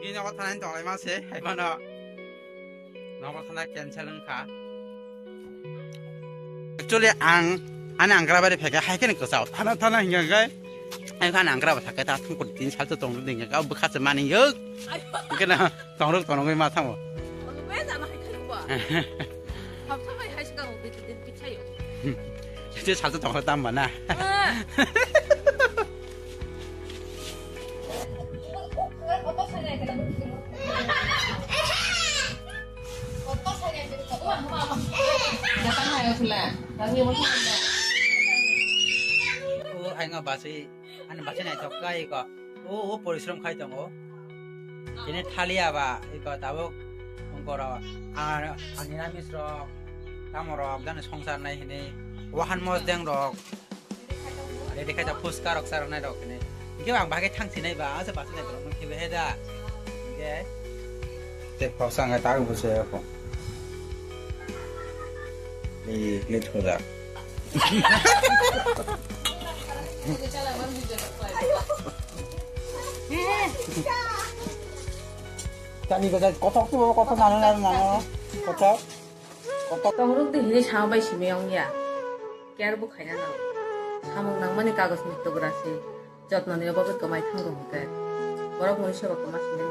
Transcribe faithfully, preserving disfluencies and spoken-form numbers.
Ini nogo thanai tonglaima se, hai mano. Nogo thana cancel wngkha. Actually, ang ani anggra bari phekha hai khe kwchao. Thana thana hingkha khe, ai kha ani anggra ba thakhe ta thung kut tin sal to tong ding kha bwkha se mani yo. Kena tongrok tongrogwi ma thango. Omo be jana hai khe ba. Hapsa bai hai sika ro bit bit bit thayo. Jete sal to tongrok tam mana. Ah. O, aingo basi, ani basi nai tok kai ko. O, o porishrom khai tongo. Kini thalia ba, iko tabuk ongkoro. Ar, ani ramis rok, tamo rok, jani songsar nai hini. Wahan mos deng rok. Ready khai ta phuska rok, sar nai rok hini. Hingke ang bahai thang sinai ba, asa basi nai rok nung kibe heda. Hingke. Te phosa ngai ta busi ko. Ni, ni thura. Tani ko kotok tu kotok nana nana nana. Kotok. Kotok. Tongrok di hini sama bai simi ong ya. Care bo khaina nang. Samung nangmani kagoj ni togra se. Jotno ni obo kwmai thango hwnkhe. Borok mui sobo kwma simi.